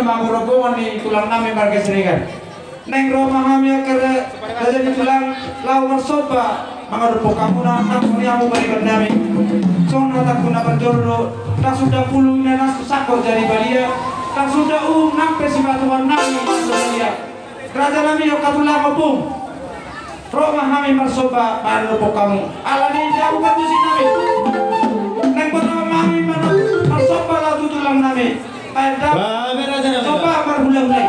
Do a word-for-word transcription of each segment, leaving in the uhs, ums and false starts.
Mangorombongan ni tulang nami marga Siregar. Naeng ro ma hami angka raja ni tulang laho marsomba mangadophon hamuna, nang moniamu pariban nami. Songon hatangku na parjolo, ndang suda pulu ina na sangkot jadi balia, ndang suda uhum nang pe sipatupaon nami na so balia. Raja nami, angka tulang, ompung. Ro ma hami marsomba mangadophon hamu. Alani i jabu pantusi nami. Naeng ro ma hami mar-, marsomba laho tu tulang nami. Baen da. Baen, raja nami. Somba marhulahula i.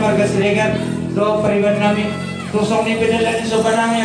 Marga Siregar dohot pariban nami, tung songon i pe dala ni somba nami.